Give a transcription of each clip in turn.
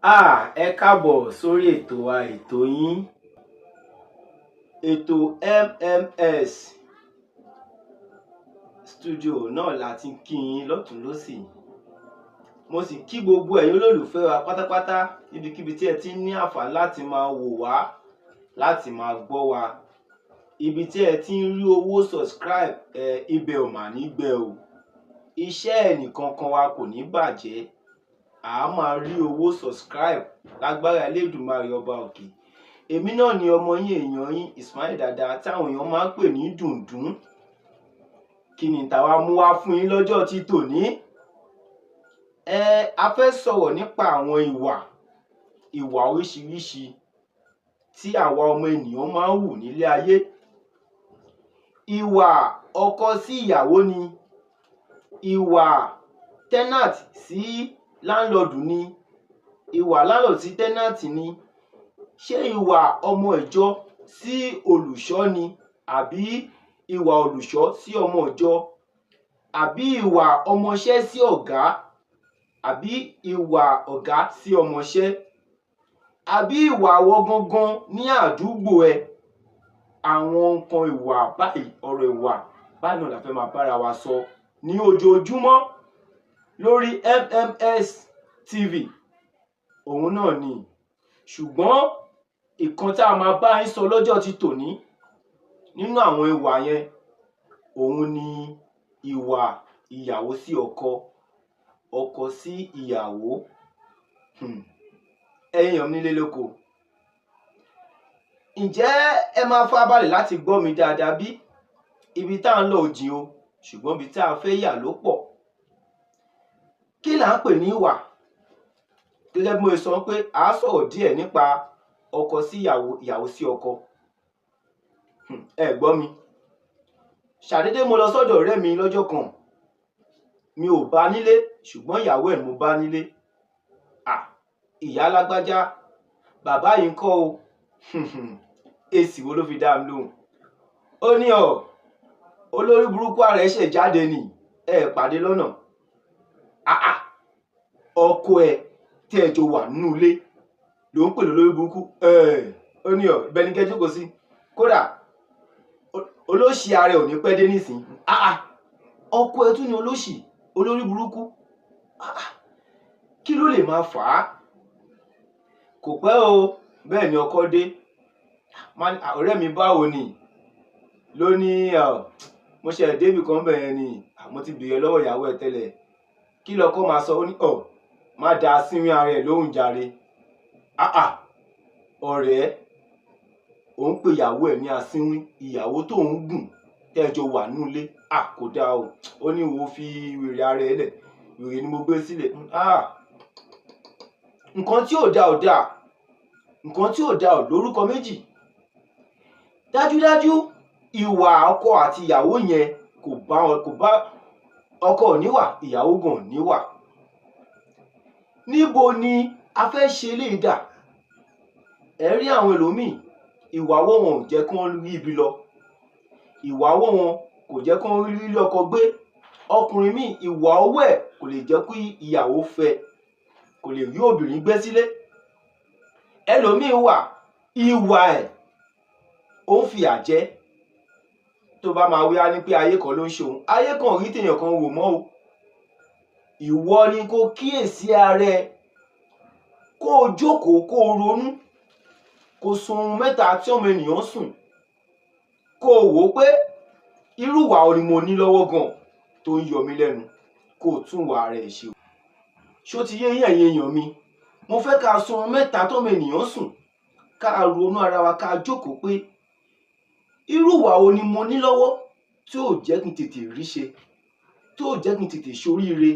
Ẹ káàbọ̀ sórí ètò wa, ètò yín, ètò MMS Studio náà la ti ń kí yín lọ́tùn lósì. Mo sì kí gbogbo ẹ̀yin olólùfẹ́ wa pátápátá níbikíbi tí ẹ ti ń ní àǹfààní láti máa wò wá, láti máa gbọ́ wa. Ibi tí ẹ ti ń rí owó subscribe ẹ, ibẹ̀ ò mà ní gbẹ o. Iṣẹ́ ẹnìkankan wa kò ní bàjẹ́. À á máa rí owó subscribe lágbára Elédùmarè Ọba òkè. Èmi náà ni ọmọ yín, èèyàn yín, Ismail Dada, táwọn èèyàn máa ń pè ní Dùndún. Kí ni tàwa mú wá fún yín lọ́jọ́ tí tòní? A fẹ́ sọ̀rọ̀ nípa àwọn ìwà oríṣiríṣi tí àwa ọmọ ènìyàn máa ń hù nílé ayé. Ìwà ọkọ sí ìyàwó ni, ìwà tenant sí landlord ni, ìwà landlord sí tenant ni, ṣé ìwà ọmọ ìjọ sí olùṣọ́ ni, àbí ìwà olùṣọ́ sí ọmọ ìjọ, àbí ìwà ọmọṣẹ́ sí ọ̀gá, àbí ìwà ọ̀gá sí ọmọṣẹ́, àbí ìwà ìwọ gangan ní àdúgbò ẹ. Àwọn nǹkan ìwà báyìí, ọ̀rọ̀ ìwà báyìí náà la fẹ́ máa bára wa sọ ní ojoojúmọ́ lórí MMS TV. Òun náà ni. Ṣùgbọ́n ìkan tá a máa bá yín sọ lọ́jọ́ ti tòní nínú àwọn ìwà yẹn, òun ni ìwà ìyàwó sí ọkọ, ọkọ sí ìyàwó. Ẹ̀yin èèyàn mi nílé lóko, ǹjẹ́ ẹ máa farabalẹ̀ láti gbọ́ mi dáadáa bí? Ibi tá à ń lọ ò jìn o, ṣùgbọ́n ibi tá a fẹ́ yà ló pọ̀. Kí là ń pè ní ìwà? Gẹ́gẹ́ bí mo ṣe sọ pé à á sọ̀rọ̀ díẹ̀ nípa ọkọ sí ìyàwó, ìyàwó sí ọkọ. Ẹ gbọ́ mi. Ṣàdédé mo lọ sọ́dọ̀ ọ̀rẹ́ mi lọ́jọ́ kan. Mi ò bá nílé, ṣùgbọ́n ìyàwó ẹ̀ mo bá nílé. Ìyá lágbájá, bàbá yìí ńkọ́ o? Èsì wo ló fi dá mi lóhùn? Ó ní ọ̀, olórí burúkú ara ẹ̀ ṣẹ̀ jáde ni, ẹ pàdé lọ́nà. Ọkọ ẹ tí ẹ jọ wà nínú ilé ló ń pè lólórí burúkú. Ó ní ọ̀, ibẹ̀ ni kẹ́ jókòó sí. Kódà olóṣì ara ẹ̀ ò ní pẹ́ dé nísìnyí. Ọkọ ẹ tún ni olóṣì, olórí burúkú. Kí ló lè máa fà á? Kò pẹ́ o, bẹ́ẹ̀ ni ọkọ dé. Ọ̀rẹ́ mi, báwo ni? Ló ní mo ṣẹ̀ débì kan bẹ́ẹ̀ yẹn ni, mo ti bèèrè lọ́wọ́ ìyàwó ẹ tẹ́lẹ̀. Kí lọkọ máa sọ? Ó ní ọ̀, má da sínwín ara ẹ̀ lóhùn jàre. Ọ̀rẹ́, ò ń pe ìyàwó ẹ̀ ní asínwín, ìyàwó tó ń gùn tẹ́ ẹ jọ wà nínú ilé. Kò dáa o. Ó ní wo fi wèrè ara ẹ lẹ̀, wèrè ni mo gbé sílẹ̀. Nǹkan tí ò dáa ò dáa, nǹkan tí ò dáa ò lórúkọ méjì. Dájúdájú, ìwà ọkọ àti ìyàwó yẹn kò bá wọn, kò bá ọkọ ò níwà, ìyàwó gan ò níwà. Níbo ni a fẹ́ ṣe eléyìí dà? Ẹ rí àwọn ẹlòmíì, ìwà ọwọ́ wọn ò jẹ́ kí wọ́n rí ibi lọ. Ìwà ọwọ́ wọn kò jẹ́ kí wọ́n rí ilé ọkọ gbé. Ọkùnrin míì, ìwà ọwọ́ ẹ̀ kò lè jẹ́ kí ìyàwó fẹ́, kò lè rí obìnrin gbé sílé. Ẹlòmíì wà, ìwà ẹ̀ ó ń fìyà jẹ. Tó bá máa wí, á ní pé ayé kan ló ń ṣe òun. Ayé kan ò rí tèèyàn kan wò mọ́ o. Ìwọ ni kó kíyèsí ara ẹ, kó o jókòó, kó o ronú, kó sun oorun mẹ́ta tí ọmọ ènìyàn sùn, kó o wò ó pé irú ìwà wo ni mo ní lọ́wọ́ gan tó ń yọ mí lẹ́nu, kó o tún ìwà ara ẹ ṣe. Ṣó ti yé yín, ẹ̀yin èèyàn mi? Mo fẹ́ ká sun oorun mẹ́ta tọ́mọ ènìyàn sùn, ká ronú ara wa, ká jókòó pé irú ìwà wo ni mo ní lọ́wọ́ tí ò jẹ́ kí n tètè rí ṣe, tí ò jẹ́ kí n tètè ṣoríire,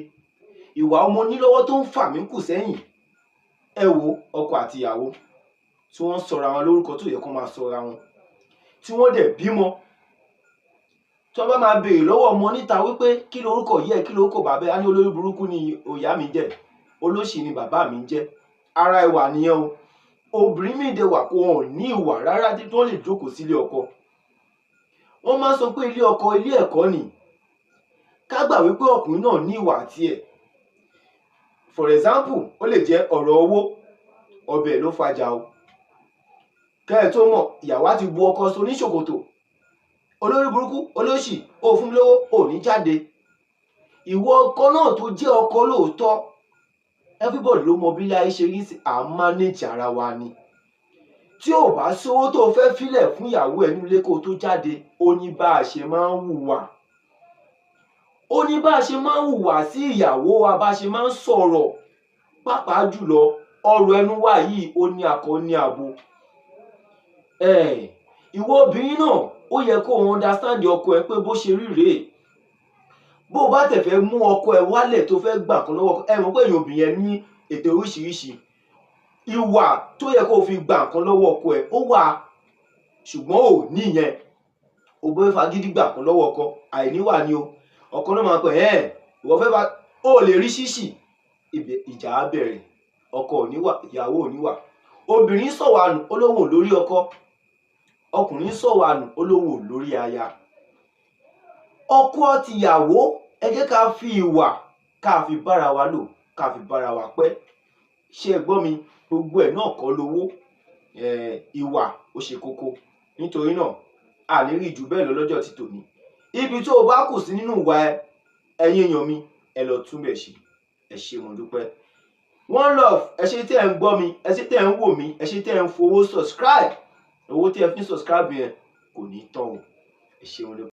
ìwà wo mo ní lọ́wọ́ tó ń fà mí kù sẹ́yìn. Ẹ wo ọkọ àti ìyàwó tí wọ́n ń sọra wọn lórúkọ tó yẹ kó máa sọra wọn, tí wọ́n dẹ̀ bímọ. Tí wọ́n bá máa béèrè lọ́wọ́ ọmọ níta wípé kí lorúkọ ìyá ẹ, kí lorúkọ bàbá ẹ, á ní olórí burúkú ni ìyá mi jẹ́, olóṣì ni bàbá mi jẹ́. Ara ìwà nìyẹn o. Obìnrin míì dẹ̀ wà, kó wọn ò ní ìwà rárá tí wọ́n lè jókòó sílé ọkọ. Wọ́n máa ń sọ pé ilé ọkọ ilé ẹ̀kọ́ ni. Ká gbà wípé ọkùnrin náà ní ìwà tiẹ̀. For example, ó lè jẹ́ ọ̀rọ̀ owó. Ọbẹ̀ ló fàjà o. Kẹ́ ẹ tó mọ̀, ìyàwó á ti bu ọkọ so ní ṣòkòtò. Olórí burúkú, olóṣì, ó fún mi lówó, ò ní jáde. Ìwọ ọkọ náà tó jẹ́ ọkọ lóòótọ́, everybody ló mọ bí ilé ayé ṣe rí sí, à ń manage ara wa ni. Tí ò bá sówó tó o fẹ́ fílẹ̀ fún ìyàwó ẹ nílé kó o tó jáde, ó ní bá a ṣe máa ń hùwà, ó ní bá a ṣe máa ń hùwà sí ìyàwó wa, bá a ṣe máa ń sọ̀rọ̀, pàápàá jùlọ ọ̀rọ̀ ẹnu wa yìí, ó ní akọ ní abo. Ìwọ obìnrin náà, ó yẹ kó o understand ọkọ ẹ pé bó ṣe rí rèé. Bó o bá tẹ̀ fẹ́ mú ọkọ ẹ wálẹ̀, tó fẹ́ gbà kan lọ́wọ́ ẹ, mọ̀ pé èèyàn obìnrin yẹn ní ètò oríṣiríṣi ìwà tó yẹ kó o fi gbà nǹkan lọ́wọ́ ọkọ ẹ, ó wà, ṣùgbọ́n ò ní ìyẹn. O bó fagídí gbà kan lọ́wọ́ ọkọ, àìníwà ni o. Ọkọ náà máa pẹ̀ ẹ́, ìwọ fẹ́ fa, ó lè rí ṣíṣì, ìjà á bẹ̀rẹ̀. Ọkọ ò níwà, ìyàwó ò níwà. Obìnrin sọ̀wànù, ó lóun ò lórí ọkọ. Ọkùnrin sọ̀wànù, ó lóun ò lórí aya. Ọkọ tìyàwó, ẹ jẹ́ ká fi ìwà ká fi bára wa lò, ká fi bára wa pẹ́. Ṣé ẹ gbọ́ mi? Gbogbo ẹ̀ náà kọ́ lowó. Ìwà ó ṣe kókó. Nítorí náà, a ní rí jù bẹ́ẹ̀ lọ lọ́jọ́ ti tòní. Ibi tó o bá kù sí nínú ìwà ẹ, ẹ̀yin èèyàn mi, ẹ lọ túnbẹ̀ ṣe. Ẹ ṣé, mo dúpẹ́. One love. Ẹ ṣé tẹ́ ẹ ń gbọ́ mi, ẹ ṣé tẹ́ ẹ ń wò mí, ẹ ṣé tẹ́ ẹ ń fowó subscribe. Owó tí ẹ fi ń subscribe yẹn kò ní tán o. Ẹ ṣé, mo dúpẹ́.